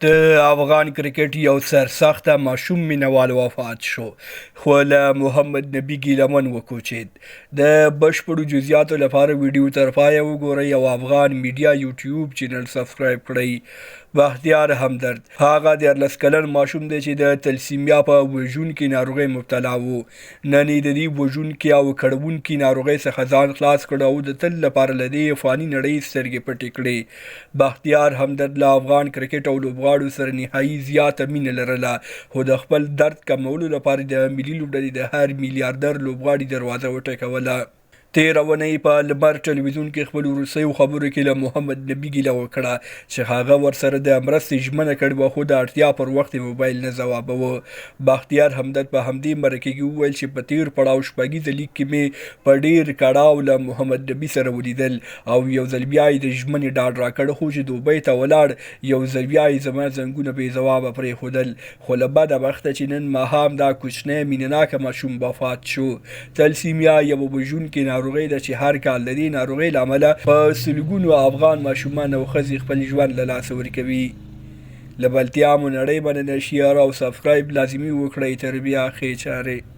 د افغان کرکټ یو سرسخته ماشوم مینوال وفات شو، خو له محمد نبي ګیلمن وکوچید. د بشپړو جزئیاتو لپاره ویډیو تر پایه وګورئ او افغان میډیا یوټیوب چینل سبسکرایب کړئ. بختیار همدرد هغه 13 کلن ماشوم دی چې د تلسیمیا په وژونکې ناروغۍ مبتلا و. نن یې د دې وژونکې او کړوونکې ناروغۍ څخه ځان خلاص کړ او د تل لپاره له دې فاني نړۍ سترګې پټې کړې. بختیار همدرد له افغان کرکټ او لوبغاړو سره نهایي زیاته مینه لرله، خو د خپل درد کمولو لپاره د ملي لوبډلې د هر میلیاردر لوبغاړي دروازه وټکوله. تېره اونۍ په لمر ټلویزیون کې خپلو وروستیو خبرو کې له محمد نبي ګیله وکړه چې هغه ورسره د مرستې ژمنه کړې وه، خو د اړتیا پر وخت یې موبایل نه ځوابوه. بختیار همدرد په همدې مرکې کې وویل چې په تېر پړاو شپږیزه لیګ کې مې په ډېر کړاو له محمد نبي سره ولیدل او یو ځل بیا یې د ژمنې ډاډ راکړ، خو چې دوبۍ ته ولاړ یو ځل بیا یې زما زنګونه بې ځوابه پرېښودل، خو له بده بخته چې نن ماښام دا کوچنی مینه ناکه ماشوم وفات شو. تلسیمیا یوه وژونکې ناروغۍ ده چې هر کال د دې ناروغۍ له امله په سلګونو افغان ماشومان او ښځې خپل ژوند له لاسه ورکوي. له بلتیا مو نړۍ مننه، شیر او سبسکرایب لازمي وکړئ. تر بیا ښې چارې.